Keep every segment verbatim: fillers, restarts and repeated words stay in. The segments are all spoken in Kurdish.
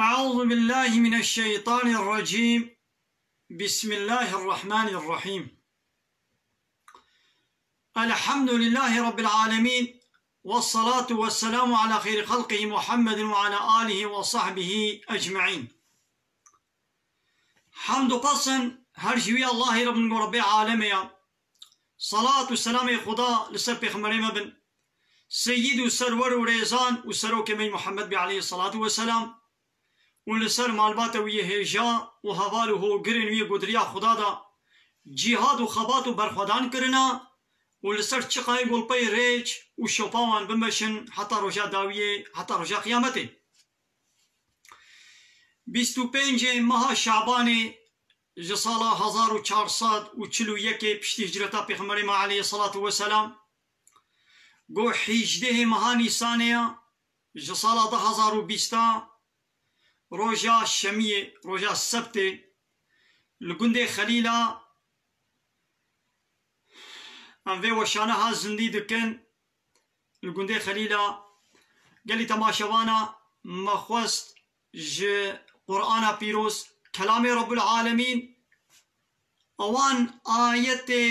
أعوذ بالله من الشيطان الرجيم. بسم الله الرحمن الرحيم. الحمد لله رب العالمين. والصلاة والسلام على خير خلقه محمد وعلى آله وصحبه أجمعين. Hamd û pesn her ji wî Allahê re bin ku Rebbê alemê ya. Salat û selamê Xuda li ser pêxemberê me bin. Seyyid û serwer û rêzan û serokê me Muhammed bê aleyhissalatu vesselam. Û li ser malbata wî yê hêja û heval û hogirên wî yê ku di riya Xuda de cîhad û xebat û berxwedan kirina û li ser çiqayê golpeyê rêç û şopa wan bimeşin heta roja dawiyê, heta roja qiyametê. Bîst û pêncê meha Şabanê ji sala hezar û çar sed û çil û yekê piştî hicreta Pêxemberê me aleyhissalatu vesselam, ku hîjdehê meha Nîsanê ya, ji sala du hezar û bîsta, roja şemiyê, roja sebtê, li gundê Xelîla, em vê weşana ha zindî dikin, li gundê Xelîla. Gelî temaşevana me xwest ji Qur'ana pîroz, kelamê Rebbul Alemîn, ewan ayetê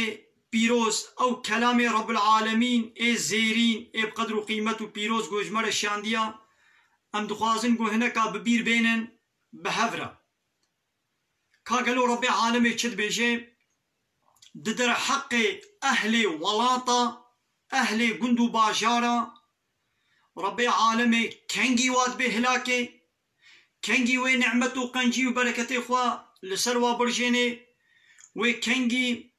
pîroz, ew kelamê Rebbul Alemîn ê zêrîn, ê bi qedr û qîmet û pîroz ku ji me re şandiya, em dixwazin ku hineka bi bîr bênin bi hev re. Ka gelo Rebbê alemê çi dibêje? Di derheqê ehlê welata, ehlê gund û bajara, Rebbê alemê kengî wa dibê hilakê, kengî wê nimet û qencî û bereketê xwe li ser wa birjênê, wê kengî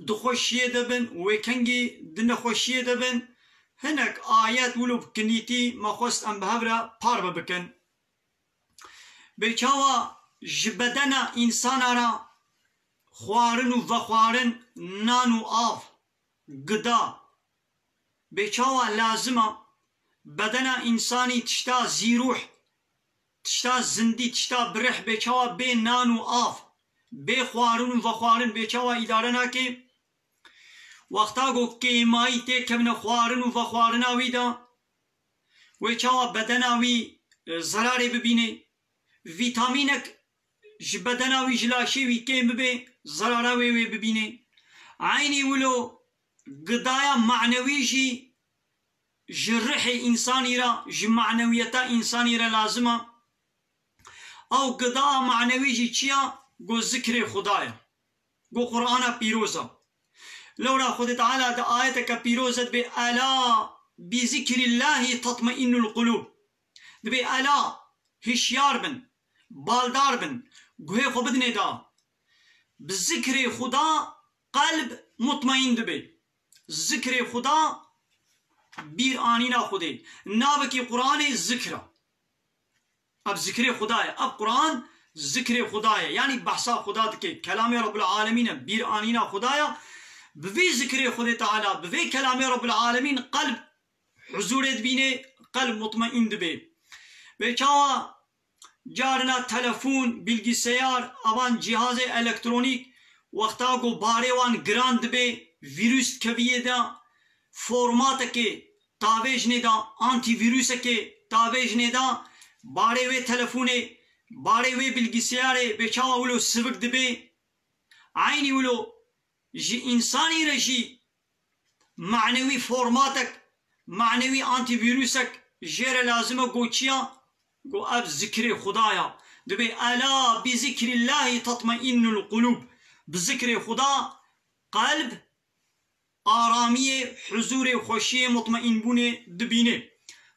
di xweşiyê de bin, wê kengî di nexweşiyê de bin. Hinek ayet wilo bi kinîtî me xwest em bi hev re parve bikin. Bê çawa ji bedena însana re xwarin û vexwarin, nan û av, gida, bê çawa lazim e? Bedena însanî tişta zîrûh, tişta zindî, tişta birih bê çawa bê nan û av, bê xwarin û vexwarin bê çawa îdare nake? Wexta ku kêmayî têkevine xwarin û vexwarina wî de, wê çawa bedena wî, e, zerarê bibîne? Vîtamînek ji bedena wî, ji laşê wî kêm bibe, zerara wê wê bibîne. Eynî wilo gidaya manewî jî ji rihê însanî re, ji manewiyeta însanî re lazim e. Ew gida manewî jî çi ya? Go zikrê Xuda ye. Go Qur'ana pîroz e. Lewra Xwedê Teala di ayeteke pîroz de dibê, "Ela bi zikrillahî tatmainnul qulûb." Dibê, "Ela, hişyar bin, baldar bin, guhê xwe bidinê da. Bi zikrê Xuda qelb mutmaîn dibe." Zikrê Xuda bîr anîna Xwedê. Navekî Qur'anê zikr e. Ev zikrê Xuda ye. Ev Qur'an zikrê Xuda ye. Yanî behsa Xuda dike. Kelamê Rabbul Alemîn e. Bîr anîna Xuda ye. Bi vê zikrê Xwedê Teala, bi vê kelamê Rabbul Alemîn qelb huzûrê dibîne, qelb mutmaîn dibe. Bê çawa carina telefon, bilgisayar, avan cihazê elektronîk, wexta ku barê wan giran dibe, vîrus dikeviyê de, formatekê tavêjinê de, antîvîrusekê tavêjinê de, barê wê telefonê, barê wê bilgisayarê bê çawa wilo sivik dibe, eynî wilo ji însanî re jî manewî formatek, manewî antîvîrusek jê re lazim e. Go çi ya? Go ev zikrê Xuda ya. Dibê, "Ela bi zikrillahî tatmainnul qulûb." Bi zikrê Xuda qelb aramiyê, huzûrê, xweşiyê, mutmaînbûnê dibîne.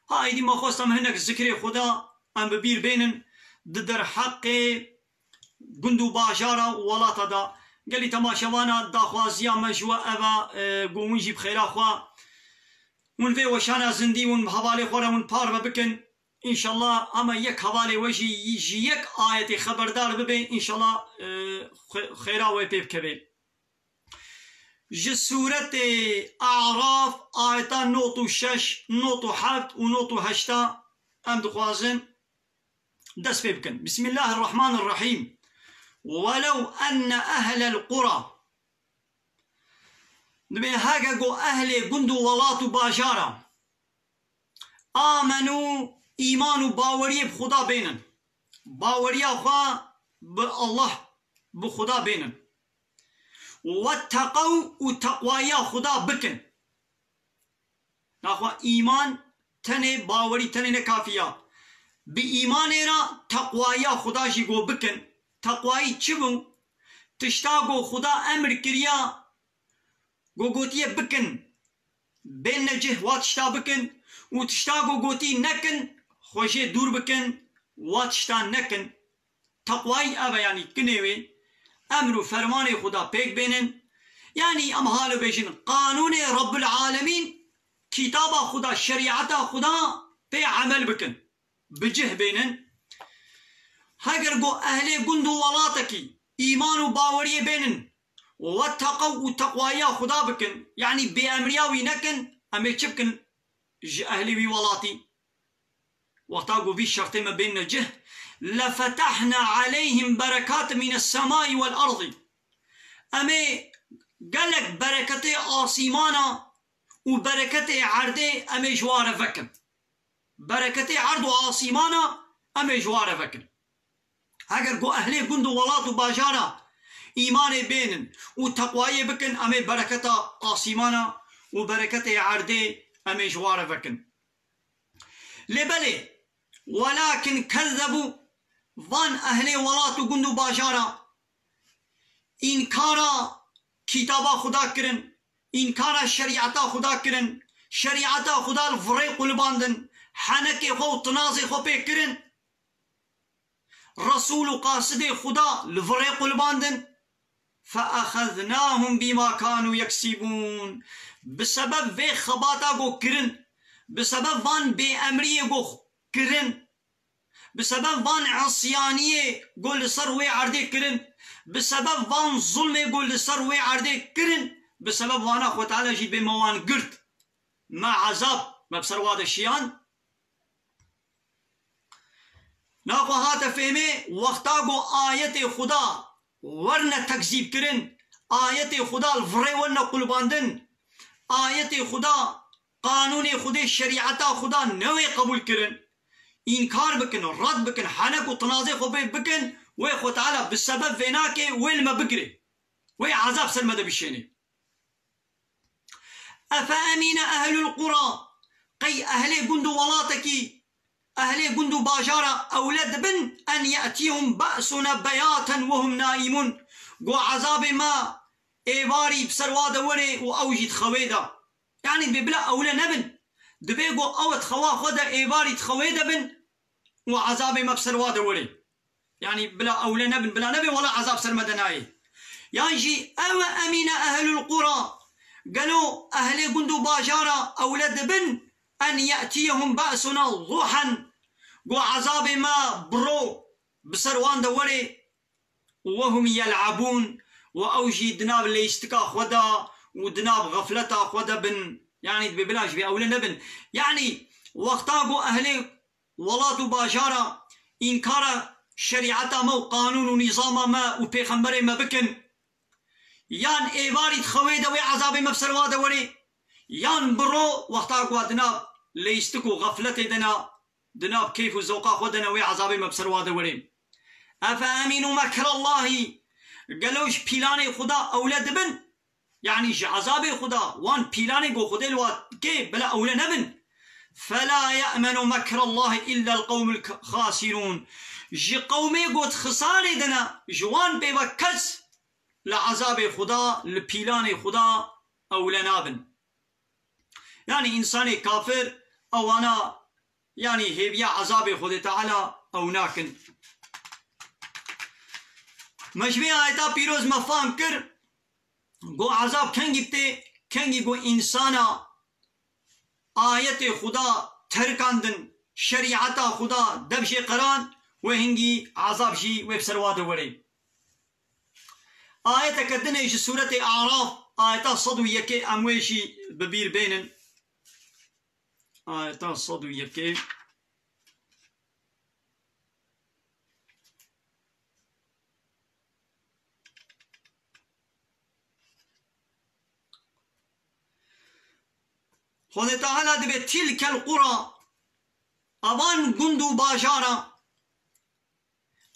Ha êdî me xwest em hinek zikrê Xuda em bi bîr bênin di derheqê gund û bajara û welata de. Gelî temaşevana, daxwaziya me ji we ev e, e, ku hûn jî bi xêra xwe, hûn vê weşana zindî hûn bi hevalê xwe re hûn parve bikin. Înşallah, ama yek hevalê we jî, ji yek ayetê xeberdar bibe, înşallah, e, xê-, xêra wê pê bikeve. Ji sûretê A'raf, ayeta nod û şeş, nod û heft û nod û heşta em dixwazin dest pê bikin. Bismillahirrahmanirrahîm. Welew enne ehlel qura. Dibê heke ku ehlê gund û welat û bajara amenû, îman û baweriyê bi Xuda bênin. baweriya xwe bi Allah, bi Xuda bênin. Wetteqew û teqwayiya Xuda bikin. Naxwe îman tenê bawerî tenê ne kafî ya. Bi îmanê re teqwayiya Xuda jî go bikin. Teqwayî çi bû? Tişta go Xuda emir kiriya, go gotiye bikin, bên necih, wa tişta bikin û tişta go gotî nekin, xwe jê dûr bikin, wa tişta nekin. Teqwayî ev e, yanî kinê wê emr û fermanê Xuda pêk bênin. Yanî em halo bêjin, qanûnê Rabbul Alemîn, kitaba Xuda, şerîeta Xuda pê emel bikin, bi cih bênin. Heger go ehlê gund û welatekî îman û baweriyê bênin, wetteqew û teqwayiya Xuda bikin, yanî bêemriya wî nekin, em ê çi bikin ji ehlê wî welatî? Wexta ku vî şertê me bênine cih, lefetehna aleyhim berekatin mînes semai vel erdî. Em ê gelek bereketê asîmana û bereketê erdê em ê ji wa re vekin. Bereketê erd û asîmana em ê ji wa re vekin. Heger ku ehlê gund û welat û bajara îmanê bênin û teqwayê bikin, em ê bereketa asîmana û bereketê erdê em ê ji wa re vekin. Lê belê, welakin kezzebû, van ehlê welat û gund û bajara înkara kitaba Xuda kirin, înkara şerîeta Xuda kirin, şerîeta Xuda li virê qulibandin, henekê xwe û tinazê xwe pê kirin, Resûl û qasidê Xuda li virê qulibandin. فَأَخَذْنَاهُمْ بِمَا كَانُوا يَكْسِبُونَ. Bi sebeb vê xebata ku kirin, bi sebeb van bêemriyê ku kirin, bi sebeb van isyaniyê ku li ser wê erdê kirin, bi sebeb van zulmê ku li ser wê erdê kirin, bi sebeb wana Xwe Teala jî bê me wan girt. Me ezab, me bi ser wa de şiyand. Naxwe hate fêmê, wexta ku ayetê Xuda werine tekzîb kirin, ayetê Xuda li virê werine qulibandin, ayetê Xuda, qanûnê Xudê, şerîeta Xuda newê qebûl kirin, înkar bikin, red bikin, henek û tinazê xwe pê bikin, wê Xwe Teala bi sebeb vê nake wê li me bigire. Wê ezab ser me de bişêne. Efe emîne ehlul qura, qey ehlê gund û welatekî, ehlê gund û bajara ewle dibin, en ye'tiyehum be'suna beyaten ve hum naîmun, ku ezabê me êvarî bi ser wa de were û ew jî di xewê de. Yanî dibê bila ewle nebin. Dibê ku ew di xewa xwe de êvarî di xewê de bin û ezabê me bi ser wa de were. Yanî bila ewle nebin, bila nebe wela ezab ser me de nayê. Yan jî ewe emîne ehlul qura, gelo ehlê gund û bajara ewle dibin, en ye'tiyehum be'suna zuhen, ku ezabê me bi ro bi ser wan de were, ve hum yel'abûn, û ew jî di nav leyistika xwe de û di nav xefleta xwe de bin. Yanî dibê bila ji vê ewle nebin. Yanî wexta ku ehlê welat û bajara înkara şerîeta me û qanûn û nîzama me û pêxemberê me bikin, yan êvarî di xewê de wê ezabê me bi ser wa de werê, yan bi ro wexta ku di nav leyistik û xefletê de ne, di nav keyf û zewqa xwe de ne, wê ezabê me bi ser wa de werê. Efe emînû mekrallahî, gelo ji pîlanê Xuda ewle dibin? Yanî ji ezabê Xuda, wan pîlanê ku Xwedê li wa dike, bila ewle nebin. Fela ye'menu mekrallahi illa el qewmul xasirûn. Ji qewmê ku di xisarê de ne, ji wan pê ve kes li ezabê Xuda, li pîlanê Xuda ewle nabin. Yanî însanê kafir ewana, yanî hêviya ezabê Xwedê Teala ew nakin. Me ji vê ayeta pîroz me fam kir, ku ezab kengî tê, kengî ku însana ayetê Xuda terikandin, şerîeta Xuda dev jê qeran, wê hingî ezab jî wê bi ser wa de were. Ayeteke din e ji Sûretê Araf, ayeta sed û yekê, em wê jî bi bîr bênin. Ayeta sed û yekê. Xwedê Teala dibê, "Tilkel qura", avan gund û bajara,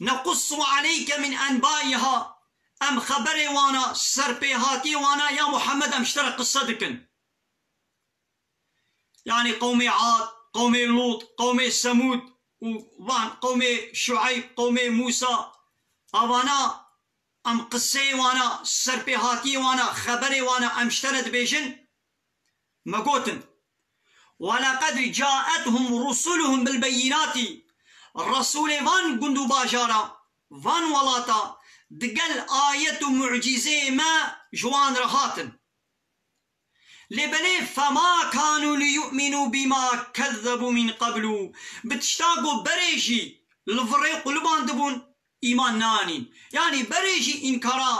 Nequssu aleyke min enbaiha. Em xeberê wana, serpêhatiyê wana ya Muhammed em ji te re qise dikin. Yanî qewmê Ad, qewmê Lût, qewmê Semûd û van qewmê Şueyb, qewmê Mûsa, avana em qiseyê wana, serpêhatiyê wana, xeberê wana em ji te re dibêjin, me gotin. Welaqed caethum rusuluhum bil beyinati. Resûlê van gund û bajara, van welata, digel ayet û mucîzeyê me ji wan re hatin. Lê belê fema kanu li yu'minu bima kezzebu min qablu. Bi tişta ku berê jî li virê qulibandibûn, îman nanîn. Yanî berê jî înkara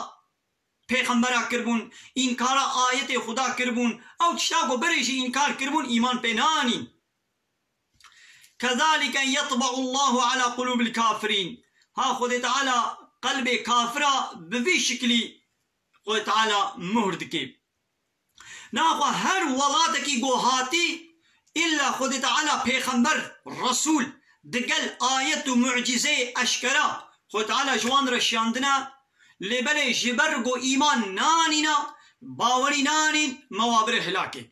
pêxembera kiribûn, înkara ayetê Xuda kiribûn, ew tişta ku berê jî înkar kiribûn, îman pê nanîn. Kezalike yetba'u Allahu ala qulubil kafirîn. Ha Xwedê Teala qelbê kafira bi vî şiklî Xwedê Teala muhr dike. Naxwe her welatekî ku hatî, îlla Xwedê Teala pêxember, resûl, digel ayet û mucîzeyê eşkera Xwedê Teala ji wan re şiyandine, lê belê ji ber ku îman nanîna, bawerî nanîn, me wa bire hilakê.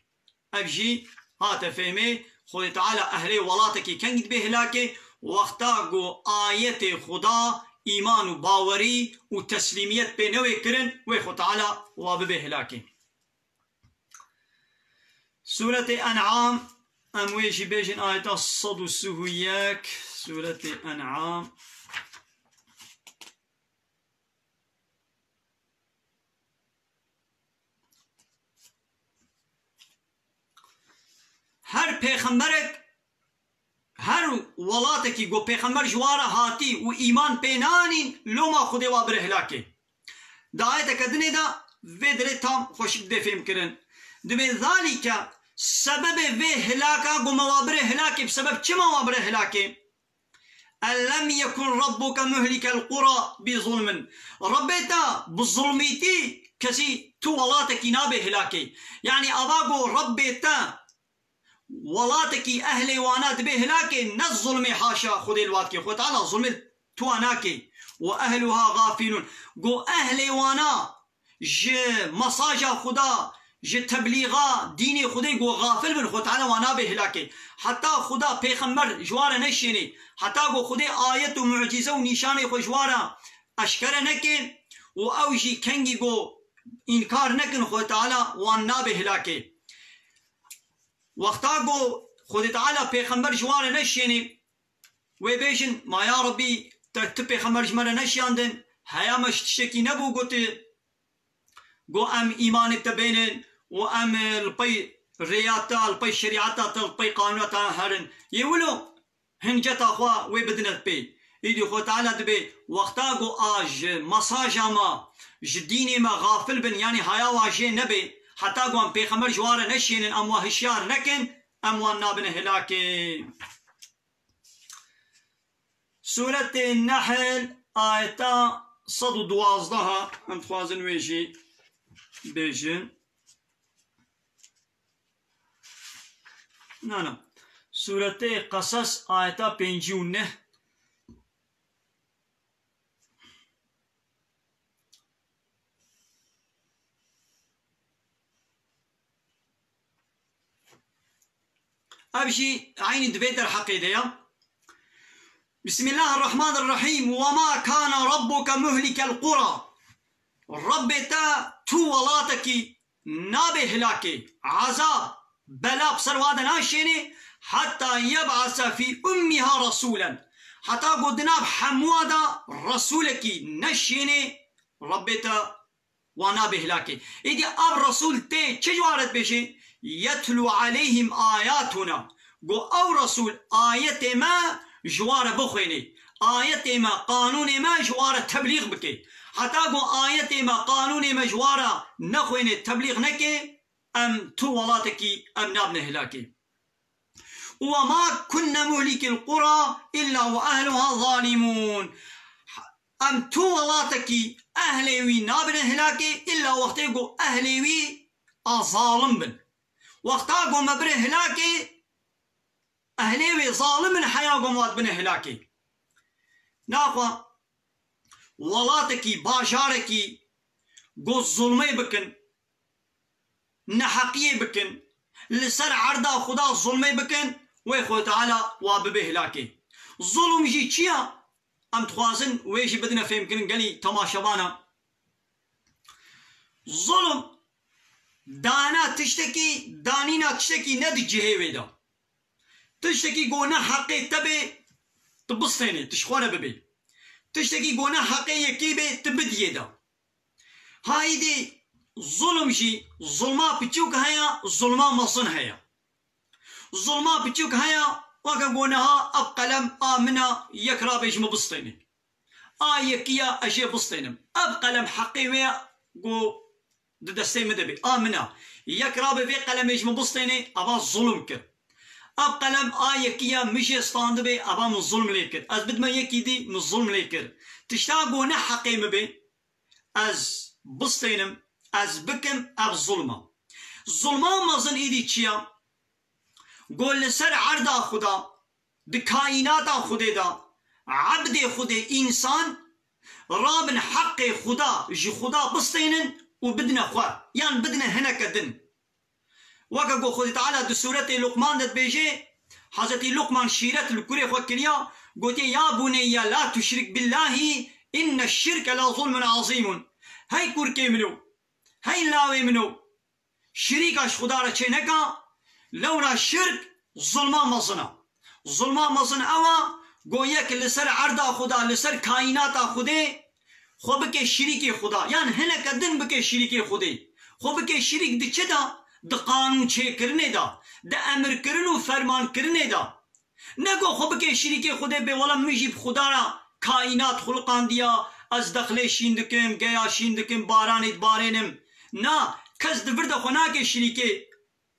Ev jî hate fêmê, Xwedê Teala ehlê welatekî kengî dibe hilakê, wexta ku ayetê Xuda, îman û bawerî û teslîmiyet pê newê kirin, wê Xwedê Teala wa bibe hilakê. Sûretê En'am, em wê jî bêjin ayeta sed û sî û yek, Sûretê En'am. Her pêxemberek, her welatekî ku pêxember ji wan re hatî û îman pê nanîn, loma Xwedê wa bire hilakê. Di ayeteke dinê de vê dirê tam xweşik dê fêhm kirin. Dibê zalîke sebebê vê hilaka ku me wa bire hilakê, bi sebeb çi me wa bire hilakê? En lem yekun rabbuke muhlikel qura bi zulmin. Rebbê te bi zulmîtî kesî tu welatekî nabe hilakê. Yanî ava ku Rebbê te welatekî ehlê wana dibe hilakê, ne zulmê haşa Xwedê li wa dike. Xwedê Teala zulmê tu wa nake. Ve ehluha gafilun. Ku ehlê wana ji mesaja Xuda, ji teblîxa dînê Xwedê ku xafil bin, Xwedê Teala wan nabe hilakê. Heta Xuda pêxember ji wan re neşênê, heta ku Xwedê ayet û mucîze û nîşanê xwe ji wan re eşkere neke û ew jî kengî ku înkar nekin, Xwedê Teala wan nabe hilakê. Wexta ku Xwedê Teala pêxember ji wan re neşênê, wê bêjin, ma ya Rebbî, te tu pêxember ji me re neşiyandin, heya me ji tiştekî nebû gotî, got em îmanê te bênin û em, e, li pey rêya te, li pey şerîeta te, li pey qanûna te herin. Yê wilo hinceta xwe wê bidine pê. Îdî Xwedê Teala dibê, wexta ku a ji mesaja me, ji dînê me xafil bin, yanî haya wa jê nebê, heta ku em pêxember ji wan re neşênin, em wa hişyar nekin, em wan nabine hilakê. Sûretê Nehl, ayeta sed û duwazdeh, em dixwazin wê jî bêjin. Na, na. Sûretê Qesas, ayeta pêncî û neh. Ev jî eynî di vê derheqê de ya. Bismillahirrahmanirrahîm. Ve ma kana rabbuke muhlikel qura. Rebbê te tu welatekî nabe hilakê. Ezab, bela bi ser wa de naşênê. Heta yeb'ase fî ummiha resûlen. Heta ku di nav hemûa de resûlekî neşênê, Rebbê te wan nabe hilakê. Îdî ev Resûl tê çi ji wan re dibêje? Yetlû aleyhim ayatuna. Got ew Resûl ayetê me ji wan re bixwêne. Ayetê me, qanûnê me ji wan re teblîx bike. Heta ku ayetê me, qanûnê me ji wan re nexwêne, teblîx neke, em tu welatekî em nabine hilakê. Ve ma kunne muhlikil qura illa ve ehluha zalimûn. Em tu welatekî ehlê wî nabine hilakê illa wextê ku ehlê wî a zalim bin. Wexta ku me bire hilakê, ehlê wê zalim in heya ku me dibine hilakê. Naxwe welatekî, bajarekî ku zulmê bikin, neheqiyê bikin, li ser erda Xuda zulmê bikin, wê Xwedê Teala wa bibe hilakê. Zulm jî çi ya? Em dixwazin wê jî bidine fêmkirin gelî temaşevana. Zulm dana tiştekî, danîna tiştekî ne di cihê wê de. Tiştekî ku ne heqê te bê, tu bistênê, tu ji xwe re bibê. Tiştekî ku ne heqê yekê bê, tu bidiyê de. Ha îdî zulm jî, zulma piçûk heye, zulma mezin heye. Zulma piçûk heye, weke ku niha ev qelem a min a, yek rabê ji min bistêne. A yekî ya ez jê bistênim. Ev qelem heqê wê ya ku di destê min de bê. A min a. Yek rabê vê qelemê ji min bistêne, eva zulm kir. Ev qelem a yekî ya min jê standibê, eva min zulm lê kir. Ez bidime yekî dî, min zulm lê kir. Tişta ku ne heqê min bê, ez bistênim, ez bikim, ev zulm a. Zulma mezin îdî çi ya? Ku li ser erda Xuda, di kaînata Xwedê de, ebdê Xwedê, însan, rabin heqê Xuda ji Xuda bistênin û bidine xwe, yan bidine hineke din. Weke ku Xwedê Teala di sûretê Luqman de dibêje, Hezretî Luqman şîret li kurê xwe kiriya, gotiye, "Ya buneyye la tuşrik billahî, inne şirke la zulmun azîmun." Hey kurkê min o, hey lawê min o, şirîka ji Xuda re çêneka, lewra şirk zulma mezin a. Zulma mezin ew a, ku yek li ser erda Xuda, li ser kaînata Xwedê, xwe bike şirîkê Xuda. Yan hineke din bike şirîkê Xwedê. Xwe bike şirîk di çi de? Di qanûn çêkirinê de, di emirkirin û fermankirinê de. Ne ku xwe bike şirîkê Xwedê bê, wela min jî bi Xuda re kaînat xuliqandiya, ez dexlê şîn dikim, geya şîn dikim, baranê dibarênim. Na, kes di vir de xwe nake şirîkê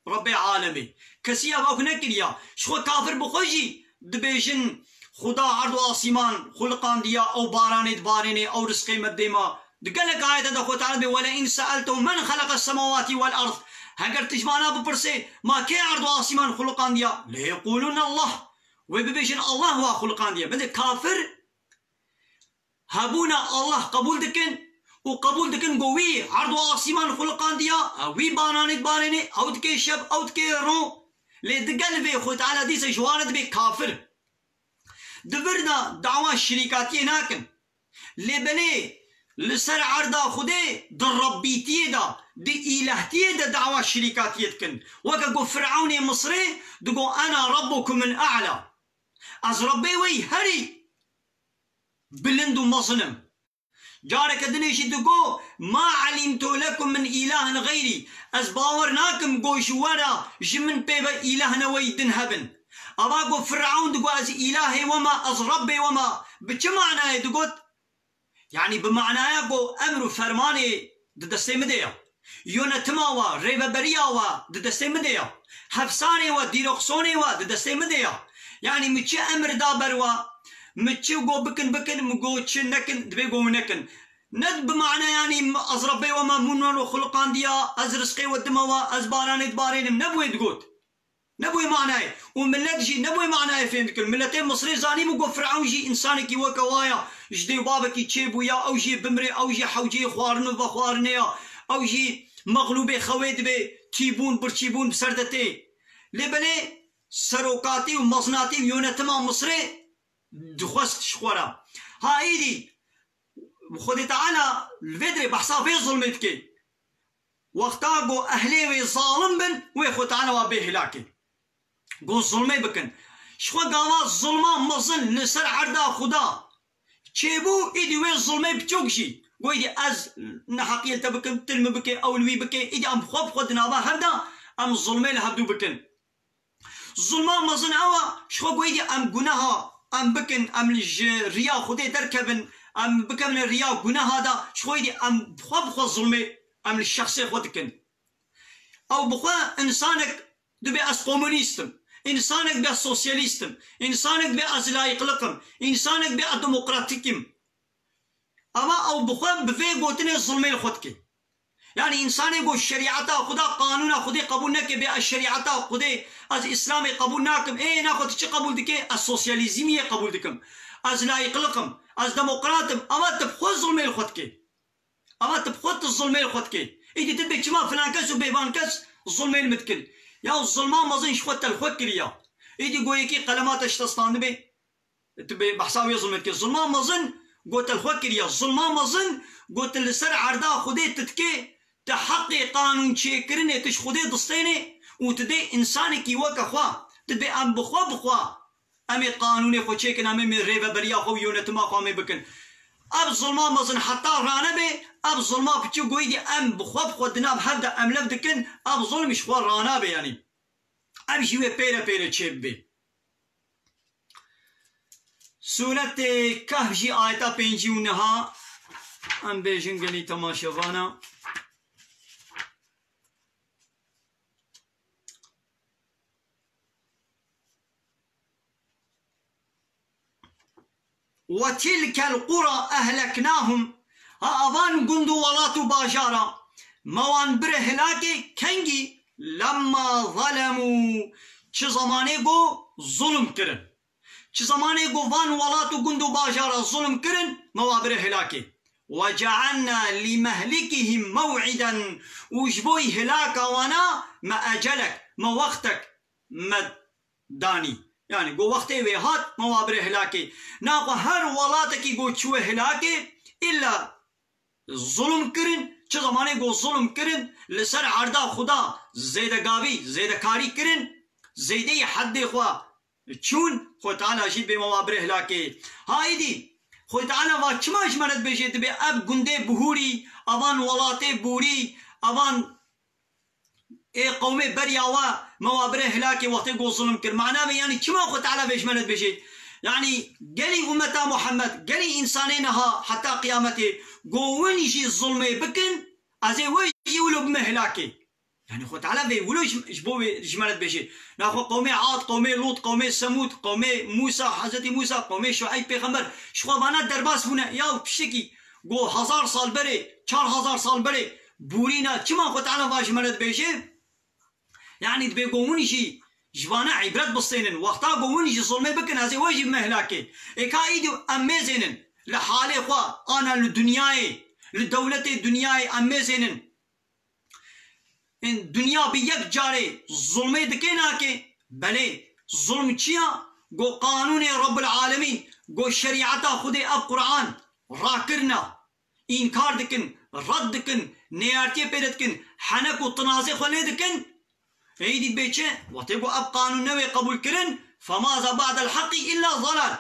Rebbê alemê. Kesî ev ak nekiriya. Ji xwe kafir bi xwe jî dibêjin, Xuda erd û asîman xuliqandiya, ew baranê dibarênê, ew rizqê me dê ma. Di gelek ayete de Xwedê Teala dibê, "Wele in seeltehum men xeleqes semawatî wel erd." Heger tu ji vana bipirsê, "Ma kê erd û asîman xuliqandiya?" "Leyequlûne Allah." Wê bibêjin, "Allah wa xuliqandiye." Belê kafir hebûna Allah qebûl dikin û qebûl dikin ku wî erd û asîman xuliqandiya, ew wî baranê dibarênê, ew dike şev, ew dike ro. Lê digel vê Xwedê Teala dîsa ji wan re dibê kafir. Di vir de dawa şirîkatiyê nakin. Lê belê li ser erda Xwedê di Rebbîtiyê de, di îlehtiyê de dawa şirîkatiyê dikin. Weke ku Firewnê Misrê digo, "Ena Rabbukumul A'la." Ez Rebbê we yî herî bilind û mezin im. Careke dinê jî digo, "Ma elimtu lekum min ilahin xeyrî." Ez bawer nakim ku ji we re, ji min pê ve îlahine we yî din hebin. Ava ku Firewn digo, "Ez îlahê we me, ez Rebbê we me." Bi çi manayê digot? Yanî bi manaya ku emr û fermanê di destê min de ye. Yönetima we, rêveberiya we di destê min de ye. Hefsanê we, dîroxsonê we di destê min de ye. Yanî min çi emir da ber we, min çi got bikin, bikin, min got çi nekin, dibê got min nekin. Ne bi mana yanî ez Rebbê we me, min we xuliqandiya, ez rizqê we dime we, ez baranê dibarênim, ne bi wê digot. Ne bi wê manayê. Û milet jî ne bi wê manayê fêm dikin. Miletê Misrê zanîbû ku Firewn jî însanekî weke wa ya, ji dê û bavekî çêbûya, ew jî bimrê, ew jî hewceyê xwarin û vexwarinê ya, ew jî mexlûbê xewê dibê, tîbûn, birçîbûn bi ser de tê. Lê belê serokatî û mezinatî û yönetima Misrê dixwest ji xwe re. Ha êdî Xwedê Teala li vê dirê behsa vê zulmê dike. Wexta ku ehlê wê zalim bin, wê Xwedê Teala wa bê hilakê. Ku zulmê bikin. Ji xwe gava zulma mezin li ser erda Xuda çêbû, êdî wê zulmê biçûk jî. Ku êdî ez neheqiyê li te bikim, tu li min bikê, ew li wî bikê, êdî em bi xwe bi xwe di nava hev de em zulmê li hevdû bikin. Zulma mezin ew e, ji xwe ku êdî em guneha em bikin, em ji riya Xwedê derkevin, em bikevine riya guneha de, ji xwe êdî em bi xwe bi xwe zulmê em li şexsê xwe dikin. Ew bi xwe însanek dibê ez komunîst im, însanek dibê ez sosyalîst im, însanek dibê ez layîqliq im, însanek dibê ez demokratîk im. Eva ew bi xwe bi vê gotinê zulmê li xwe dike. Yanî însanê ku şerîeta Xuda, qanûna Xwedê qebûl neke, bê ez şerîeta Xwedê, ez Îslamê qebûl nakim. Ê, naxwe tu çi qebûl dike? Ez sosyalîzmiyê qebûl dikim. Ez layîqliq im. Ez demokrat im. Eva tu bi xwe zulmê li xwe dikê. Eva tu bi xwe tu zulmê li xwe dikê. Îdî tu dibê çima filan kes û bêvan kes zulmê li min dikin. Ya zulma mezin ji xwe te li xwe kiriya. Îdî go yekî qelema te ji te standibê. Tu bê behsa wê zulmê dikê. Zulma mezin go te li xwe kiriya. Zulma mezin go tu li ser erda Xwedê tu dikê, tu heqê qanûn çêkirinê tu ji Xwedê distênê û tu dê însanekî weke xwe. Tu dibê em bi xwe bi xwe. Em ê qanûnê xwe çêkin, em ê me rêveberiya xwe û yönetima xwe em ê bikin. Ev zulma mezin heta ranebe, ev zulma piçûk goyî dî em bi xwe bi xwe di nav hev de em lev dikin, ev zulm ji xwe ranabe yanî. Ev jî wê pêre pêre çêbibe. Sûretê Kehf jî ayeta pêncî û neha em bêjin gelî temaşevana. وَتِلْكَ الْقُرَى أَهْلَكْنَاهُمْ. Ha avan gund û welat û bajara me wan bire hilakê kengî, لَمَّا ظَلَمُوا. Çi zemanê go zulm kirin. Çi zemanê go van welat û gund û bajara zulm kirin, me wa bire hilakê. وَجَعَلْنَا لِمَهْلِكِهِمْ مَوْعِدًا. Û ji bo hilaka wana me ecelek, me wextek me danî. Yanî go wextê wê hat, me wa bire hilakê. Naxwe her welatekî go çûye hilakê, îlla zulm kirin, çi zemanê go zulm kirin, li ser erda Xuda zêdegavî, zêdekarî kirin, zêdeyî heddê xwe çûn, Xwedê Teala jî dibê me wa bire hilakê. Ha êdî, Xwedê Teala va çima ji me re dibêje, dibê ev gundê bihûrî, evan welatê bûrî, evan ê qewmê beriya we me wa bire hilakê wextê go zulm kir. Mana vê yanî çima Xwedê Teala vê ji me re dibêje? Yanî gelî ummeta Muhammed, gelî însanê niha heta qiyametê go win jî zulmê bikin, ez ê we jî wilo bime hilakê. Yanî Xwedê Teala vê wilo ji, ji bo wê ji me re dibêje. Naxwe qewmê Ad, qewmê Lût, qewmê Semûd, qewmê Mûsa, Hezretî Mûsa, qewmê Şueyb pêxember, ji xwe vana derbas bûne. Ya tiştekî go hezar sal berê, çar hezar sal berê bûrîna, çima Xwedê Teala va ji me re dibêje? Yanî dibê go win jî ji vana îbret bistênin. Wexta go win jî zulmê bikin, ez ê we jî bime hilakê. Êka îdî em mêzênin li halê xwe, ana li dinyayê, li dewletê dinyayê em mêzênin. Ên dinya bi yek carê zulmê dikê nake? Belê, zulm çi ya? Go qanûnê Rabbul Alemîn, go şerîeta Xwedê ev Quran rakirina. Înkar dikin, red dikin, neyartiyê pê dikin, henek û tinazê xwe lê dikin. Êdî dibê çi? Wextê ku ev qanûn newê qebûl kirin, femaza ba'del heqî illa zelal.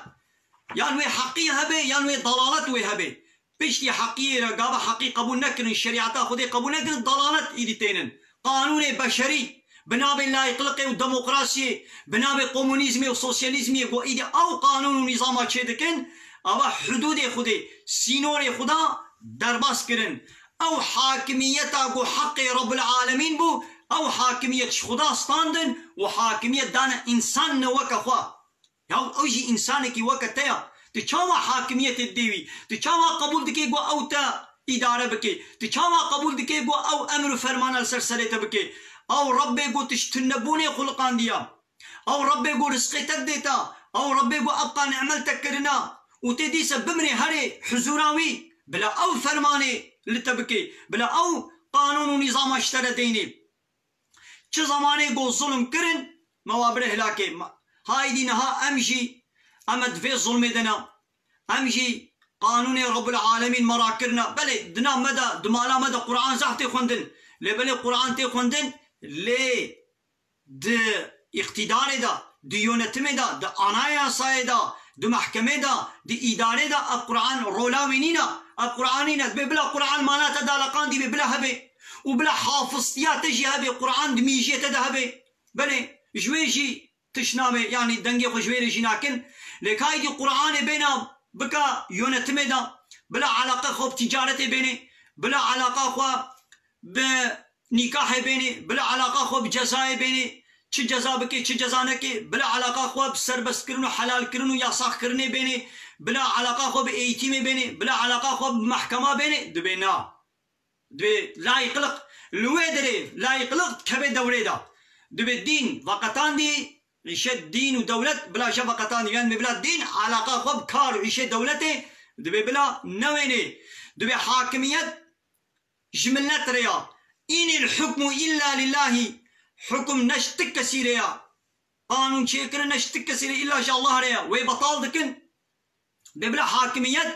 Yan wê heqî hebe, yan wê dalalet wê hebe. Piştî heqiyê re gava heqî qebûl nekirin, şerîeta Xwedê qebûl nekirin, dalalet êdî tênin. Qanûnê beşerî, bi navê layîqliqê û demokrasiyê, bi navê komunîzmê û sosyalîzmê ku êdî ew qanûn û nîzama çêdikin, ava hudûdê Xwedê, sînorê Xweda derbas kirin. Ew hakimiyeta ku heqê Rebbil Alemîn bû, ew hakimiyet ji Xweda standin û hakimiyet dane însan ne weke xwe. Ya ew jî însanekî weke te ya. Tu çawa hakimiyetê didê wî? Tu çawa qebûl dikê ku ew te îdare bike? Tu çawa qebûl dikê ku ew emr û fermana li ser serê te bike? Ew Rebbê ku tu ji tunebûnê xuliqandiya. Ew Rebbê ku rizqê te didê te. Ew Rebbê ku ebqa nimel te kirina. Û tê dîse bimirê herê huzûra wî. Bila ew fermanê li te bike. Bila ew qanûn û nîzama ji te re deynê. Çi zemanê ku zulm kirin, me wa bire hilakê. Ma-, haydî niha em jî, em di vê zulmê de ne. Em jî qanûnê Rabbul Alemîn me rakirine. Belê, di nav me de, di mala me de Quran zehf tê xwendin. Lê belê Quran tê xwendin, lê di îqtîdarê de, di yönetimê de, di anayasayê de, di mehkemê de, di îdarê de ev Quran rola wî nîne. Ev Quran nîne. Dibê bila Quran mala te daleqandî bê, bila hebe. Û bila hafiztiya te jî hebe, Quran di mîjiyê te de hebe. Belê, ji wê jî tişt nabe, yanî dengê xwe ji wê re jî nakin. Lê ka êdî Quranê bêna bika yönetimê de, bila eleqa xwe bi ticaretê bênê, bila eleqa xwe bi nîkahê bênê, bila eleqa xwe bi cezayê bênê, çi ceza bike, çi ceza neke, bila eleqa xwe bi serbestkirin û helalkirin û yasaxkirinê bênê, bila eleqa xwe bi eğitimê bênê, bila eleqa xwe bi mehkema bênê, dibê na. Dibê layîqliq, li wê derê layîqliq dikeve dewrê de. Dibê dîn veqetandî, Îşê dîn û dewlet bila şefeqetan digen, dibê bila dîn alaqa xwe bi kar û îşê dewletê dibê bila newênê. Dibê hakimiyet ji millet re ya. Înil hukmu illa lillahî. Hukum ne ji ti kesî re ya. Qanûn çêkirin ne ji ti kesî re, illa ji Allah re ya. Wê betal dikin. Bê bila hakimiyet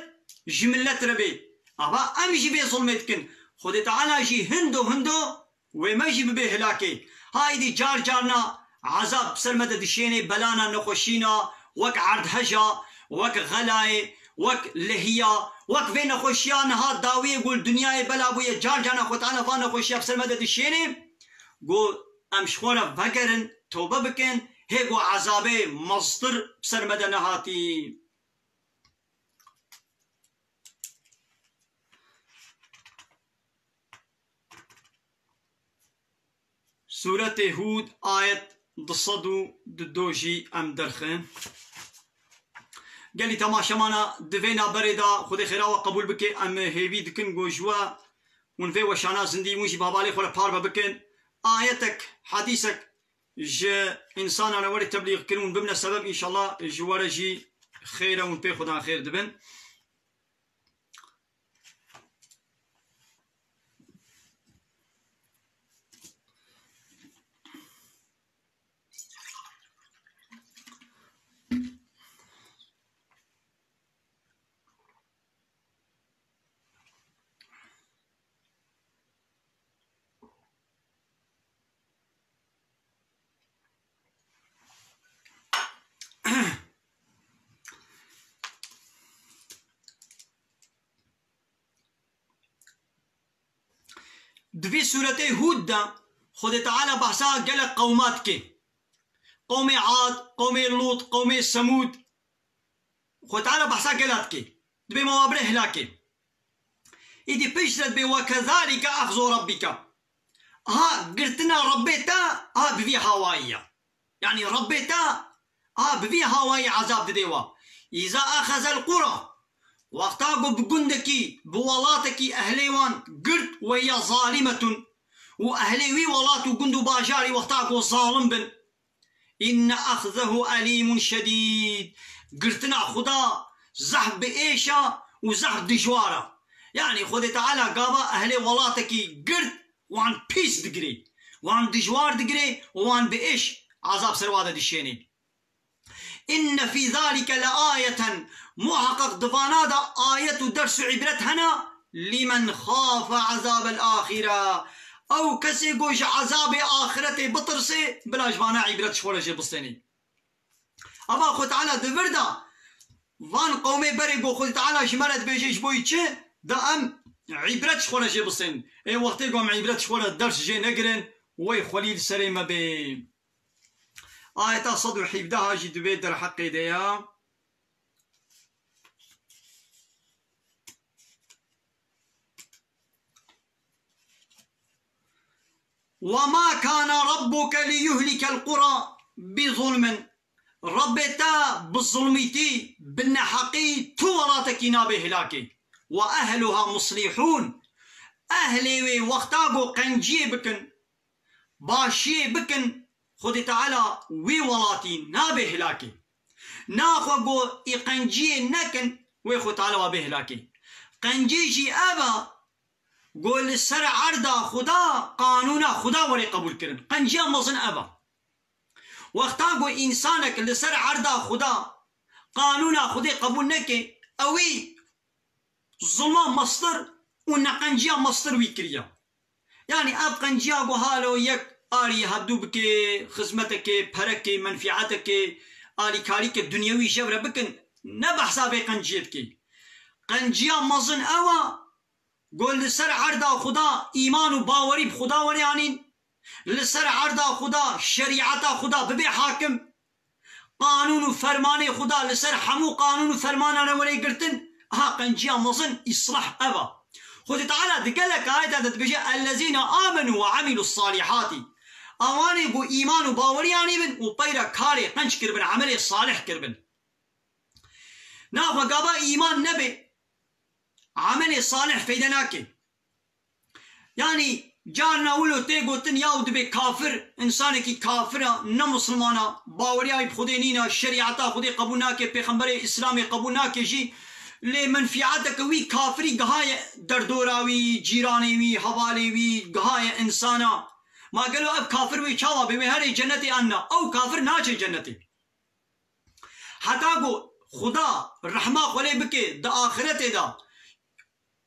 ji millet re bê. Ava em jî vê zulmê dikin. Xwedê Teala jî hindo hindo wê me jî bibe hilakê. Haydî car carna ezab bi ser me de dişênê, belana nexweşîna, wek erdheja, wek xelayê, wek lehiya, wek vê nexweşiya niha dawiyê ku li dinyayê bela bûye, car carna Xwedê Teala van nexweşiya bi ser me de dişênê. Ku em ji xwe re vegerin, tobe bikin, hê ku ezabê meztir bi ser me de nehatî. Sûretê Hûd, ayet du sed û du jî em derxin. Gelî temaşemana di vê naberê de Xwedê xêra we qebûl bike, em hêvî dikin ku ji we hûn vê weşana zindî hûn jî bi hevalê xwe re parve bikin. Ayetek, hedîsek ji însanan re were teblîx kirin û bibine sebeb, înşallah ji we re jî xêr e, hûn pê Xudan xêr dibin. Di vî sûretê Hûd de Xwedê Teala behsa gelek qewma dike. Qewmê Ad, qewmê Lût, qewmê Semûd. Xwedê Teala behsa gela dike. Dibê ma wa bire hilakê. Îdî piştre dibê, "Ve kezalike ehzu rabbike." Aha girtina Rabbê te, aha bi vî hawayî ya. Yanî Rabbê te, aha bi vî hawayî ezab didê wa. "Îza ehezel qura." Wexta ku bi gundekî, bi welatekî ehlê wan girt, "ve hiye zalimetun." Û ehlê wî welat û gund û bajarî wexta ku zalim bin. "Inne ehzehu elîmun şedîd." Girtina Xuda zehf bi êş a û zehf dijwar a. Yanî Xwedê Teala gava ehlê welatekî girt, wan pîs digirê, wan dijwar digirê û wan bi êş ezab ser wa de dişênê. "Inne fî zalike le ayeten." Muheqeq di vana de ayet û ders û îbret hene. "Lîmen xafe ezabel axire." Ew kesê ku ji ezabê axiretê bitirsê, bila ji vana îbret ji xwe re jê bistênê. Eva Xwedê Teala di vir de van qewmê berê ku Xwedê Teala ji me re dibêje ji bo yî çi, da em îbret ji xwe re jê bistênin. Ê wextê ku em îbret ji xwe re ders jê negirin, wey xwelî li serê me bê. Ayeta sed û hevdeh jî di vê derheqê de ya. "Ve ma kana rabbuke liyuhlikel qura bi zulmin." Rabbê te bi zulmîtî, bi neheqî tu welatekî nabe hilakê. "Ve ehluha muslihun." Ehlê wê wexta ku qenciyê bikin, başiyê bikin, Xwedê Teala wî welatî nabe hilakê. Naxwe ku î qenciyê nekin, wê Xwedê Teala wa bê hilakê. Qencî jî ev e ku li ser erda Xuda qanûna Xuda were qebûl kirin. Qenciya mezin ev e. Wexta ku însanek li ser erda Xuda qanûna Xwedê qebûl neke, ewî zulma mestir û neqenciya mestir wî kiriye. Yanî ev qenciya ku halo yek arî hevdû bike, xizmetekê, perekê, menfîetekê, alîkarîke dunyewî jev re bikin, ne behsa vê qenciyê dike. Qenciya mezin ew e, ku li ser erda Xuda îman û bawerî bi Xuda were anîn, li ser erda Xuda, şerîeta Xuda bibe hakim, qanûn û fermanê Xuda li ser hemû qanûn û fermanan re were girtin, aha qenciya mezin îslah ev e. Xwedê Teala di gelek ayeta de dibêje, "Ellezîne amenu ve amilus salihati." Awanê ku îman û bawerî anîbin û peyre karê qenc kiribin, emelê salih kiribin. Naxwe gava îman nebe, emelê salih feyde nake. Yanî Carna wilo tê gotin, yaw dibê kafir, însanekî kafir e, ne misilman e, baweriya wî bi Xwedê nîne, şerîeta Xwedê qebûl nake, pêxemberê Îslamê qebûl nake jî. Lê menfîeteke wî kafirî gihaye derdora wî, cîranê wî, hevalê wî, gihaye însana. Ma gelo ev kafir wê çawa bê? Wê herê cennetê an na? Ew kafir naçe cennetê. Heta ku Xuda rehma xwe lê bike di axiretê de,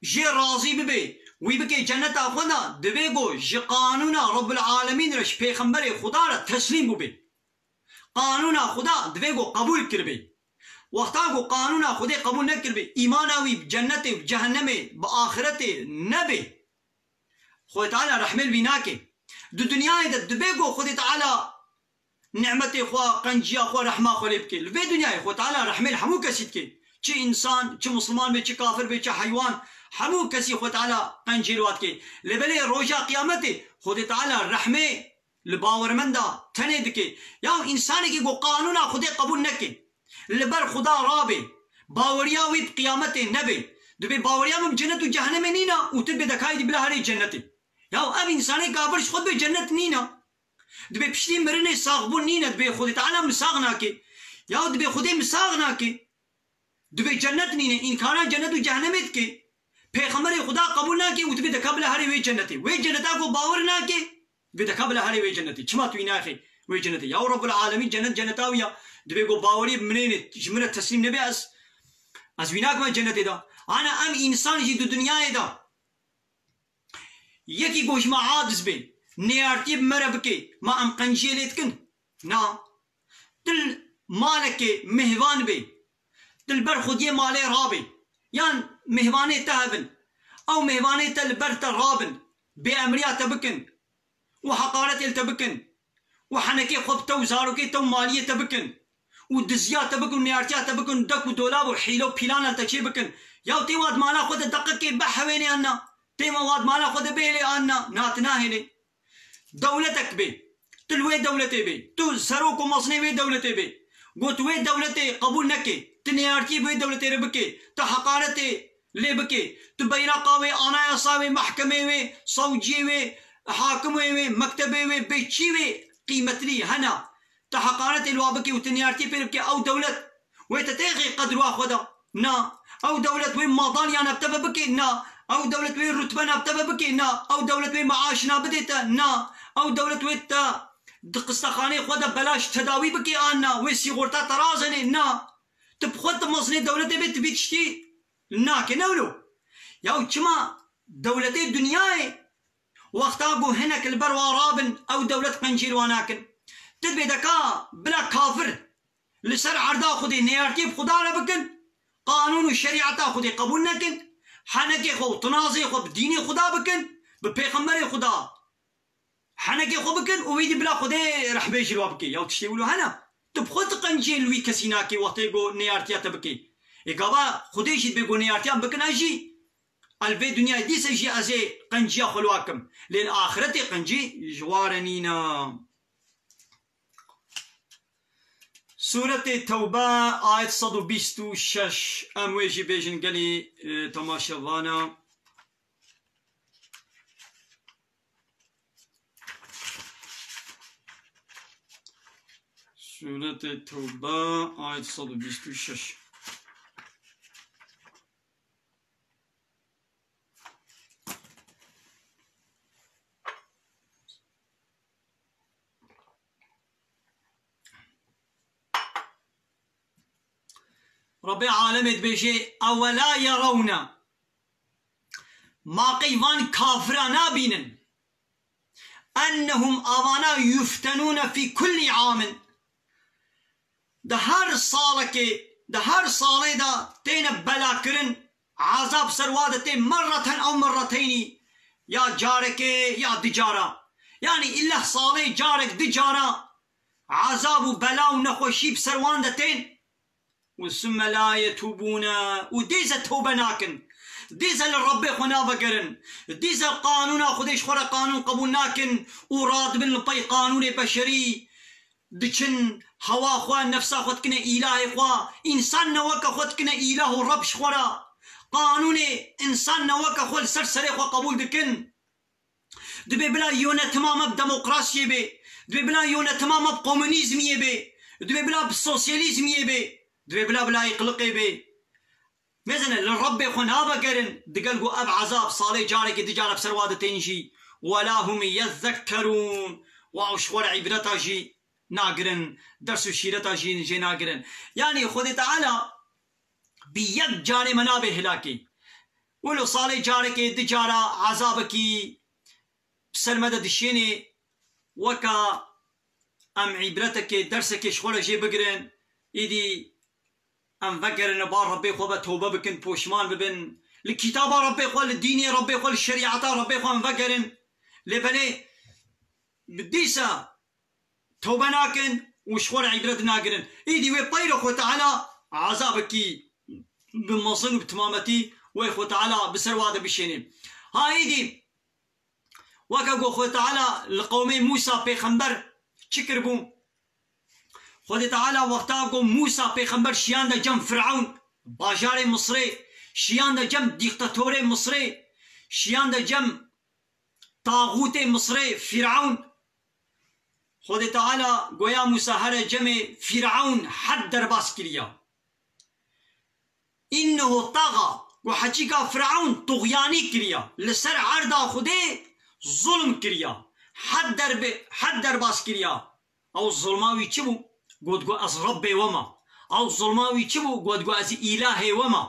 jê razî bibe, wî bike cenneta xwe de, divê ku ji qanûna Rabbul Alemîn re, ji pêxemberê Xuda re teslîm bûbe. Qanûna Xuda divê ku qebûl kiribê. Wexta ku qanûna Xwedê qebûl nekiribê, îmana wî bi cennetê, bi cehennemê, bi axiretê nebê, Xwedê Teala rehmê li wî nake. Di dinyayê de divê ku Xwedê Teala nimetê xwe, qenciya xwe, rehma xwe lê bike. Li vê dinyayê Xwedê Teala rehmê li hemû kesî dike. Çi însan, çi misilman be, çi kafir be, çi heywan, hemû kesî Xwedê Teala qencê li wa dike. Lê belê roja qiyametê Xwedê Teala rehmê li bawermenda tenê dike. Ya însanekî ku qanûna Xwedê qebûl neke, li ber Xuda rabe, baweriya wî bi qiyametê nebe, dibê baweriya min bi cennet û cehennemê nîne û tu dibê dekayê dî bila herê cennetê. Ya ev însanê kafir ji xwe dibê cennet nîne. Dibê piştî mirinê saxbûn nîne, dibê Xwedê Teala min sax nake. Ya dibê Xwedê min sax nake. Dibê cennet nîne, înkara cennet û cehennemê dike. Pêxemberê Xuda qebûl nake û dibê deka bila herê wê cennetê. Wê cenneta ku bawer nake, dibê deka bila herê wê cennetê. Çima tu wî naxê wê cennetê? Ya Rabbul Alemîn cennet cenneta wî ya. Dibê ku bawerî bi min nê, ji min re teslîm nebe, ez, ez wî nakime cennetê de. Ana em însan jî di dinyayê de yekî ku ji me aciz bê, nêyartiyê bi me re bike, ma em qenciyê lê dikin? Na. Tu li malekê mêhvan bê, tu li ber xwediyê malê rabê, yan mêhvanê te hebin, ew mêhvanê te li ber te rabin, bêemriya te bikin û heqaretê li te bikin û henekê xwe bi te û zarokê te û maliyê te bikin û diziya te bikin û nêyartiya te bikin, dek û dolab û hîle û pîlana li te çê bikin. Ya tê wa di mala xwe de deqikê bihewênê an na? Tê wa di mala xwe de bihêlê an na? Na, tu nahêlê. Dewletek bê, tu li wê dewletê bê, tu serok û mezinê wê dewletê bê. Got wê dewletê qebûl neke, tu nêyartiyê bi wê dewletê re bike, tu heqaretê lê bike, tu beyraqa wê, anayasa wê, mehkemê wê, sewciyê wê, hakimê wê, mektebê wê, bê çî wê qîmetlî hena, tu heqaretê li wa bike û tu nêyartiyê pê re bike, ew dewlet wê te têxê qedra xwe de? Na. Ew dewlet wê madalyana bi te ve bike? Na. Ew dewlet wê rutbena bi te ve bike? Na. Ew dewlet wê meaşina bidê te? Na. Ew dewlet wê te di qistexanê xwe de belaş tedawî bike an na? Wê sîxorta te razenê? Na. Tu bi xwe tu mezinê dewletê bê, tu vî tiştî nake, ne wilo? Yaw çima dewletê dinyayê wexta ku hinek li ber wa rabin, ew dewlet qencî li wa nakin? Tu dibê deka bila kafir li ser erda Xwedê nêyartiyê bi Xuda re bikin, qanûn û şerîeta Xwedê qebûl nekin, henekê xwe û tinazê xwe bi dînê Xuda bikin, bi pêxemberê Xuda henekê xwe bikin û wî dî bila Xwedê rehmê ji wa bike. Yaw tiştê wilo hene? Tu bi xwe tu qenciyê li wî kesî nakê wextê ku nêyartiya te bike. Ê gava Xwedê jî dibê ku nêyartiya min bikin, ez jî, ez li vê dinyayê dîse jî ez ê qenciya xwe li wa kim. Lê li axiretê qencî ji wa re nîne. Sûretê Tewbe, ayet sed û bîst û şeş. Em wê jî bêjin gelî, e, temaşevana. Sûretê Tewbe, ayet sed û bîst û şeş. Rabbê alemê dibêje, "Ewela yerewne." Ma qey van kafira nabînin? "Ennehum, avana, yuftenûne fî kullî amin." Di her salekê, di her salê de têne belakirin, ezab ser wa de tê merreten ew merreteynî, ya carekê ya du cara. Yanî îlleh salê carek du cara ezab û bela û nexweşî bi ser wan de tên. Û summe la yetûbûne, û dîse tewbe nakin. Dîse li Rebbê xwe navegerin. Dîse qanûna Xwedê ji xwe re qanûn qebûl nakin û radibin li pey qanûnê beşerî. Diçin hewa xwe, nefsa xwe dikine îlahê xwe. Însan ne weke xwe dikine îlah û Reb ji xwe re. Qanûnê însan ne weke xwe li ser serê xwe qebûl dikin. Dibê bila yönetima me bi demokrasiyê bê. Dibê bila yönetima me bi komünîzmiyê bê. Dibê bila bi sosyalîzmiyê bê. Dibê bila bi layîqliqê bê. Mêzine li Rebbê xwe navegerin, digel ku ev ezab salê carekê du cara bi ser wa de tên jî. Wela hum yezekkerûn. Wa ew ji xwe re îbreta jî nagirin, ders û şîreta jî jê nagirin. Yanî Xwedê Teala bi yek carê me nabe hilakê. Wilo salê carekê, du cara ezabekî bi ser me de dişênê, weka em îbretekê, dersekê ji xwe re jê bigirin, îdî em vegerin ba Rebbê xwe ve tewbe bikin, poşman bibin. Li kitaba Rebbê xwe, li dînê Rebbê xwe, li şerîeta Rebbê xwe em vegerin. Lê belê bi dîsa tewbe nakin û ji xwe re îbret nagirin. Îdî wê peyre Xwe Teala ezabekî bi mezin û bi timametî wê Xwe Teala bi ser wa de bişênê. Ha îdî weke ku Xwe Teala li qewmê Mûsa pêxember çi kiribû? Xwedê Teala wexta ku Mûsa pêxember şiyande cem Firewn, bajarê Misrê, şiyande cem dîktatorê Misrê, şiyande cem taxûtê Misrê, Firewn. Xwedê Teala goya Mûsa here cemê Firewn hed derbas kiriya. Înnehu taxa, ku heçîka Firewn tuxyanî kiriya, li ser erda Xwedê zulm kiriya, hed derbe-, hed derbas kiriya. Ew zulma wî çi bû? Got ku ez Rebbê we me. Ew zulma wî çi bû? Got ku ez îlahê we me.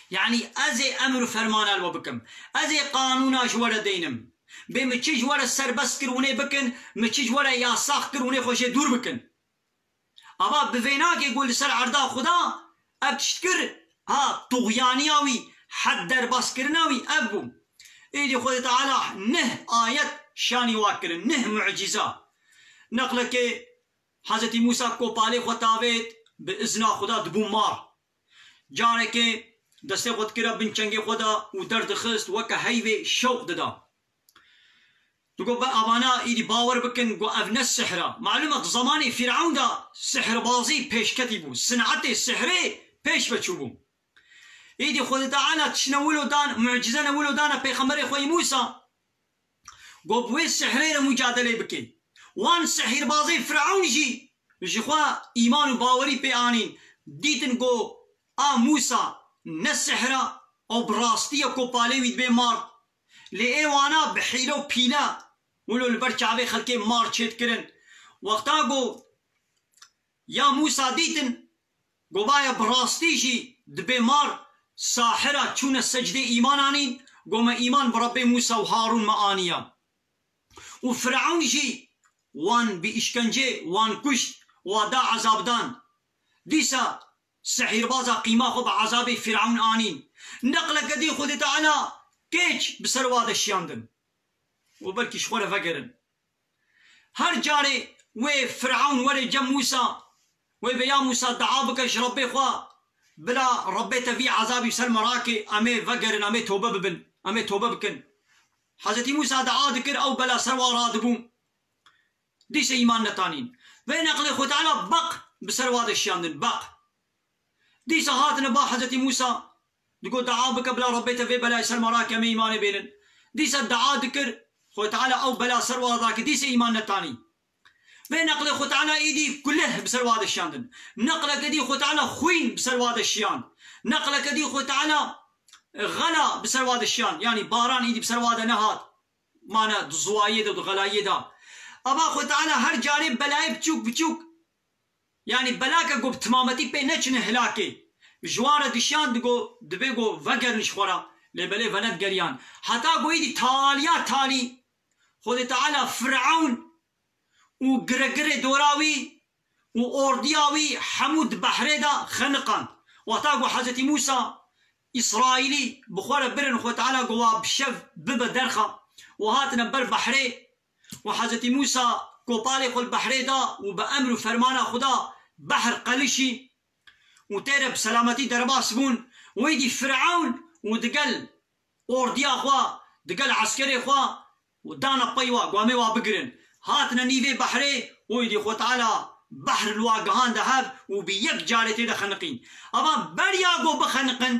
Yanî ez ê emr û fermana li we bikim. Ez ê qanûna ji we re deynim. Bê min çi ji we re serbest kir, hûn ê bikin, min çi ji we re yasax kir, hûn ê xwe jê dûr bikin. Ava bi vê nakê ku li ser erda Xuda ev tişt kir, ha, tuxyaniya wî, hed derbaskirina wî ev bû. Êdî Xwedê Teala neh ayet şanî wa kirin, neh mucîza. Neqlekê Hezretî Mûsa kopalê xwe tavêt, bi izna Xuda dibû mar. Carekê destê xwe dikira bin çengê xwe de û derdixist, weke heyvê şewq dida. Digot, bi avana îdî bawer bikin ku ev ne sihr e. Malûm e, di zemanê Fîrewn de sihirbazî pêşketî bû. Sinetê sihrê pêş ve çûbû. Îdî Xwedê Teala tiştine wilo dan, mucîzene wilo dane pêxemberê xwe yî Mûsa. Got, bi wê sihrê re mucadelê bike. Wan sihîrbazê Fîrewn jî ji xwe îman û bawerî pê anîn. Dîtin ku a Mûsa ne sihr e, ew bi rastî ye kopalê wî dibê mar. Lê ê wana bi hîle û pîle wilo li ber çavê xelkê mar çêdikirin. Wexta ku ya Mûsa dîtin, got, vaye bi rastî jî dibê mar, sahir e, çûne secdê îman anîn, got, me îman bi Rebbê Mûsa û Harûn me aniye. Û Firewn jî wan bi îşkencê, wan kuşt, wa da ezabdan. Dîsa sihîrbaza qîma xwe bi ezabê Firewn anîn. Neqleke dî Xwedê Teala kêç bi ser wa de şiyandin. Û belkî ji xwe re vegerin. Her carê wê Firewn were cem Mûsa, wê bê ya Mûsa dua bike ji Rebbê xwe, bila Rebbê te vî ezabî ser me rake, em ê vegerin, em ê tobe bibin, em ê tobe bikin. Hezretî Mûsa dua dikir, ew bela ser wa radibû. Dîse îman netanîn. Vê neqlê Xwe Teala beq bi ser wa de şiyandin, beq. Dîsa hatine ba Hezretî Mûsa, digot, dua bike bila Rebbê te vê belayê ser me rake, em ê îmanê bênin. Dîsa dua dikir, Xwe Teala ew bela ser wa dake, dîsa îman netanî. Vê neqlê Xwe Teala îdî kuleh bi ser wa de şiyandin. Neqleke dî Xwe Teala xwîn bi ser wa de şiyan. Neqleke dî Xwe Teala xela bi ser wa de şiyan. Yanî baran îdî bi ser wa de nehat. Mane di ziwayê de, di xelayê de. Ava Xwe Teala her carê belayê biçûk biçûk, yanî belake ku bi timametî pê neçine hilakê, ji wan re dişiyan, digo, dibê ku vegerin ji xwe re, lê belê venedgeriyan. Heta ku êdî taliya talî, Xwedê Teala Firewn û giregirê dora wî û ordiya wî hemû di behrê de xeniqand. Wexta ku Hezretî Mûsa Îsraîlî bi xwe re birin, Xwedê Teala got, wa bi şev bibe derxa. Û hatine ber behrê û Hezretî Mûsa kopalê xwe li behrê da û bi emr û fermana Xuda behr qelişî û tê re bi selametî derbas bûn. Wê dî Firewn û digel ordiya xwe, digel eskerê xwe û dana pey wa, got, em ê wa bigirin. Hatine nîvê behrê û êdî Xwe Teala behr li wa gihande hev û bi yek carê tê de xeniqîn. Ava beriya ku bixeniqin,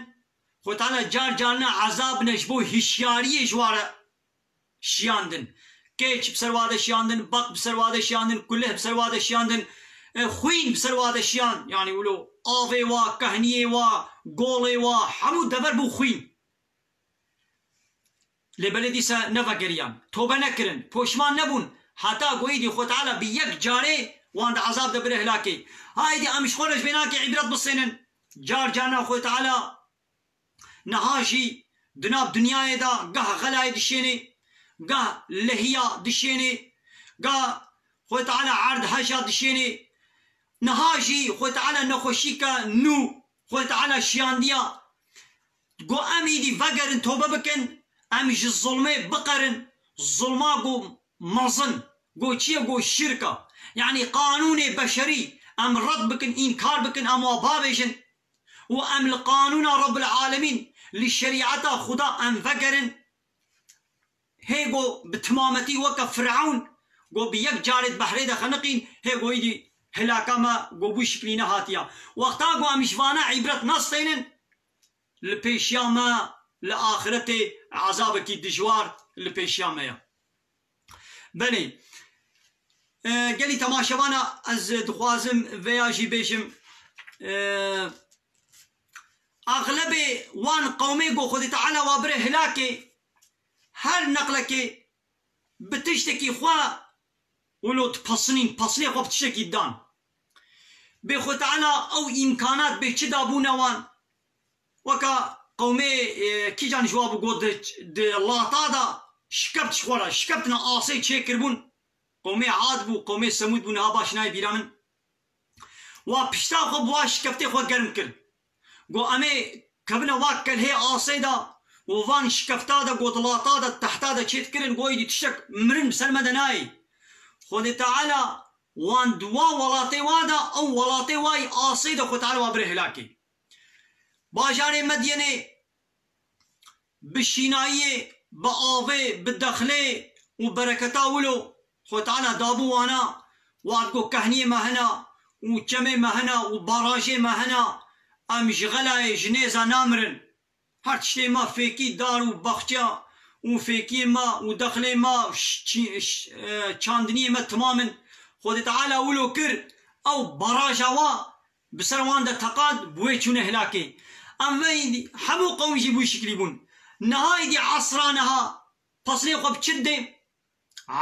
Xwe Teala car carine ezab ne ji bo hişyariyê ji wa re. şiyandin. Keç bi ser wa de şiyandin, bak bi ser wa de şiyandin, kulih bi ser wa de şiyandin, e, xwîn bi ser wa de şiyan. Yanî wilo avê wa, kehniyê wa, golê wa, hemû dever bû xwîn. Lê belê dîsa nevegeriyan, tobe nekirin, poşman nebûn, heta ku êdî Xwe Teala bi yek carê wan di ezab de bire hilakê. Ha êdî em ji xwe re ji vê nakê îbret bisênin. Car carna Xwe Teala niha jî di nav dinyayê de gah xelayê dişênê, gah lehiya dişênê, gah Xwe Teala erd heja dişênê. Niha jî Xwe Teala nexweşîke nû Xwe Teala şiyandiya. Go em êdî vegerin, tobe bikin, em ji zulmê biqerin. Zulma go mezin, go çi ye? Go şirk e. Yanî qanûnê beşerî em red bikin, înkar bikin, em wa bavêjin û em li qanûna Rebbil Alemîn, li şerîeta Xuda em vegerin. Hê go bi timametî weke Firewn, go bi yek carê di behrê de xeniqîn, hê go êdî hilaka me go bû şiklî nehatiya. Wexta go em ji vana îbret nestênin, li pêşiya me, li axretê ezabekî dijwar li pêşiya me ye. Belê, e, gelî temaşevana, ez dixwazim veya jî bêjim, e, axlebê wan qewmê ku Xwedê Teala wa bire hilakê, her neqlekê bi tiştekî xwe wilo dipesinîn, pesinê xwe bi tiştekî dan. Bê Xwe Teala ew îmkanat bê çi dabûne wan? Weka qewmê, e, kîjan ji wa bi got di, di lata de şikept ji xwe re, şikeptina asê çêkiribûn. Qewmê Ad bû, qewmê Semûd bû, niha baş nayê bîra min. Wa pişta xwe bi wa şikeftê xwe germ kir. Got, "Em ê kevine wa kelhê asê de û van şikefta de, got, lata de, tehta de çêdikirin, got, êdî tiştek mirin bi ser me de nayê." Xwedê Teala wan di wa welatê wa de, ew welatê wa yî asê de Xwedê Teala wa bire hilakê. Bajarê Medyenê bi şînayiyê, bi avê, bi dexlê û bereketa wilo Xwe Teala dabû wana, wa digo kehniyê me hene û çemê me hene û barajê me hene, em ji xelayê, ji nêza namirin. Her tiştê me fêkî dar û baxça û fêkiyê me û dexlê me û ş-, çi-, ş-, e, çandiniyê me timam in. Xwedê Teala wilo kir, ew baraja wa bi ser wan de teqand, bi wê çûne hilakê. Em ve êdî hemû qewm jî bû şiklî bûn. Niha êdî esra niha, pesinê xwe bi çi didê?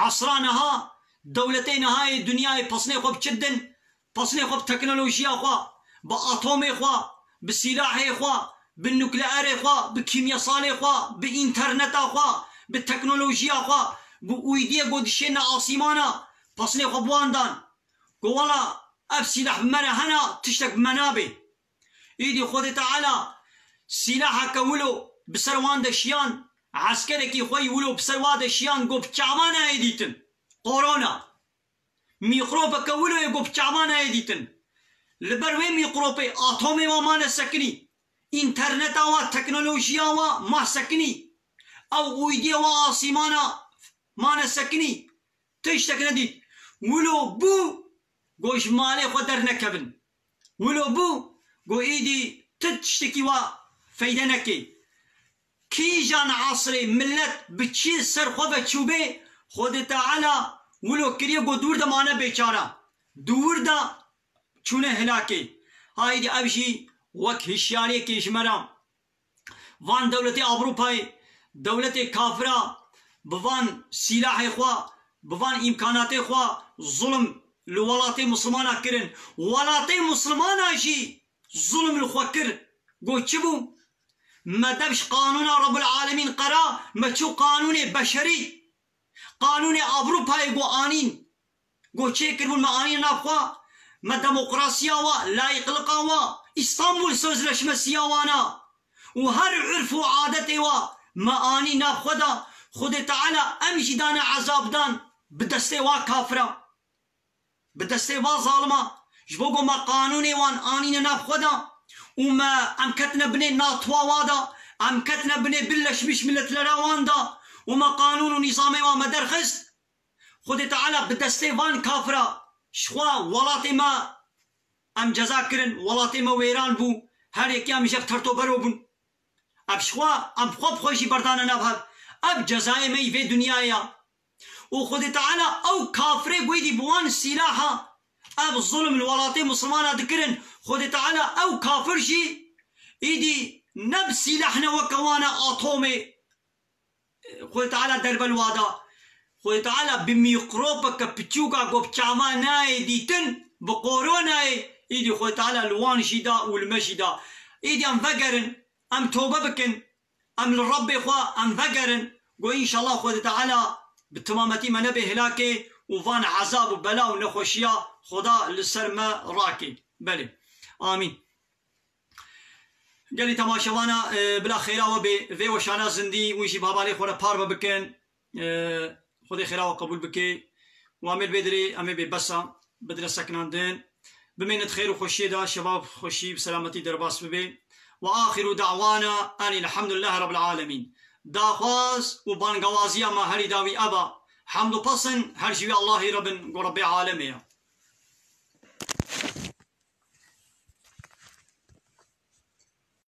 Esra niha, dewletê niha yê dinyayê pesinê xwe bi çi didin? Pesinê xwe bi teknolojiya xwe, bi atomê xwe, bi sîlahê xwe, bi nukleerê xwe, bi kîmyesalê xwe, bi înterneta xwe, bi teknolojiya xwe, bi uydiyê ku dişêne asîmana, pesinê xwe bi wan dan. Ku wela ev sîlah bi me re hena, tiştek bi me nabê. Îdî Xwedê Teala sîlaheke wilo bi ser wan de şiyan, eskerekî xwe yî wilo bi ser wa de şiyan, got bi çavan nayê dîtin. Korona. Mîkrobeke wilo yê got bi çavan nayê dîtin. Li ber wê mîkrobê atomê wa mane sekinî. Înterneta wa, teknolojiya wa ma sekinî. Ew uydiyê wa asîmana mane sekinî. Tiştek nedît. Wilo bû, go ji malê xwe dernekevin. Wilo bû, go îdî ti tiştekî wa feyde nekê. Kîjan esrê milet bi çi ser xwe ve çûbê, Xwedê Teala wilo kiriye, go di wir de mane bêçara. Di wir de çûne hilakê. Haydi ev jî wek hişyariyekê ji me re. Van dewletê Ewropayê, dewletê kafira, bi van sîlahê xwe, bi van îmkanatê xwe zulm li welatê Mislimana kirin. Welatê Mislimana jî zulm li xwe kir. Got çi bû? Me dev ji qanûna Rebbil Alemîn qera, me çû qanûnê beşerî. Qanûnê Ewropayê got anîn. Got çêkiribûn me anîne nav xwe. Me demokrasiya wa, layîqliqa wa, Îstanbul Sözleşmesiya wana û her urf û adetê wa me anî nav xwe de. Xwedê Teala em jî dane ezab dan bi destê wa kafira. Bi destê va zalima, ji bo ku me qanûnê wan anîne nav xwe de û me, em ketine binê NATO wa de, em ketine binê Birleşmiş Milletler'a wan de û me qanûn û nîzamê wan me derxist. Xwedê Teala bi destê van kafira ji xwe welatê me em ceza kirin, welatê me wêran bû, her yekî em ji yek terto bero bûn. Ev ji xwe, em xwe bi xwe jî berdane nav hev. Ev cezayê me yî vê dinyayê ya. Û Xwedê Teala ew kafirê ku êdî bi wan sîlaha ev zulm li welatê Mislimana dikirin, Xwedê Teala ew kafir jî êdî ne bi sîlah ne weke wan e atomê. Xwedê Teala derve li wa da. Xwedê Teala bi mîkropeke piçûka ku bi çavan nayê dîtin, bi koronayê, êdî Xwedê Teala li wan jî da û li me jî da. Êdî em vegerin, em tobe bikin, em li Rebbê xwe em vegerin, ku înşallah Xwedê Teala bi timametî me nebe hilakê û van ezab û bela û nexweşiya Xweda li ser me rake. Belê. Amîn. Gelî temaşevana, e, bila xêra we bê, vê weşana zindî, wî jî bi hevalê xwe re parve bikin. E, Xwedê xêra we qebûl bike. Û em ê li vê dirê, em ê bê besa, bi dire sekinandin. Bimênit xêr û xweşiyê de, şeva xweşî bi selametî derbas bibe. Ve axiru da'wana enî elhamdülillahi rabbil alemîn. Daxwaz û bangawaziya me herî dawî ev e. Hemd û pesin her ji wî Allahî re bin, ku Rebbê alemê ye.